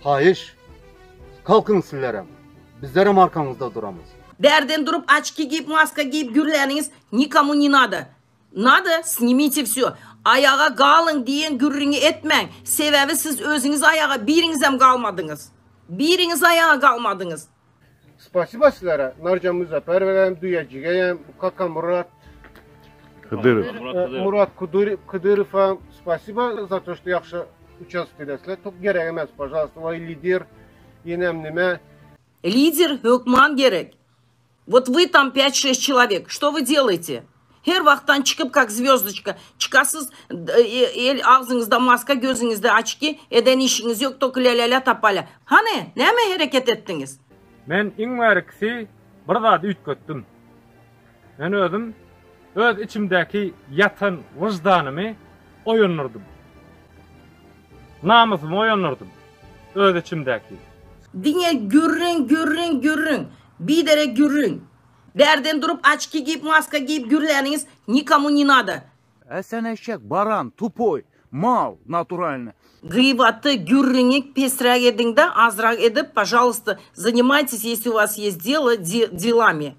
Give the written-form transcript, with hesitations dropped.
Haýyş, kalkyň sizlerem, bizlerem arkaňyzda duramyz. Bärden durup açki giýip maska giýip gürläniňiz nikomu ne nado. Nado snimite vsyo. Aýaga galyň diýen gürrüňi etmäň. Sebäbi siz özüňiz aýaga biriňizem galmadyňyz. Biriňiz aýaga galmadyňyz. Spasiba sizlere. Narjan Muzafferowagam, Düýejigem, bu Kakamyrat Hydyrow. Murat Kydyrowam spasiba za to što ýagşy uçastwt edesizler. Tok gerek emes pažalsta waý lider ýenem nime. Lider hökman gerek. Vot вы tam pýat şeş çelovek, što вы delajte? Her wagtdan çykyp kak zwýozdoçka çykasyz el agzyňyzda maska gözüňizde açki eden işiňiz ýok tolko lälälä tapalä. Hany näme hereket etdiňiz? Men iň bärikisi bir zady üýtgetdim. Men özüm öz içimdäki ýatan wyždanymy oýandyrdym. Namysymy oýandyrdym öz içimdäki. Diňe gürrüň gürrüň gürrüň. Biderek gürrüň. Bärden durup açki giýip maska giýip gürläniňiz nikomu ne nado. Ä sen eşek, baran, tupoý, mal, naturalny. Gyýbaty, gürrüňi pesräk ediňde azrak edip, pažalysta, zaнимайтесь, если у вас есть дело, делами.